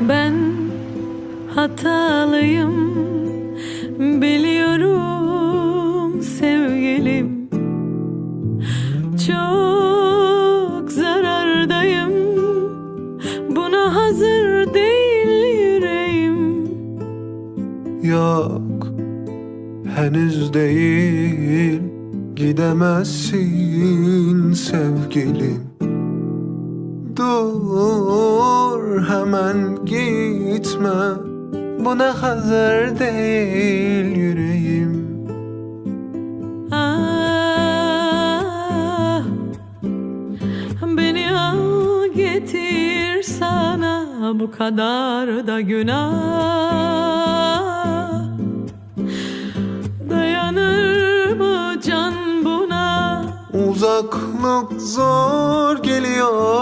Ben hatalıyım biliyorum sevgilim. Çok zarardayım buna hazır değil yüreğim. Yok henüz değil gidemezsin sevgilim. Dur hemen gitme buna hazır değil yüreğim. Ah, beni al getir sana bu kadar da günah. Dayanır mı can buna? Uzaklık zor geliyor.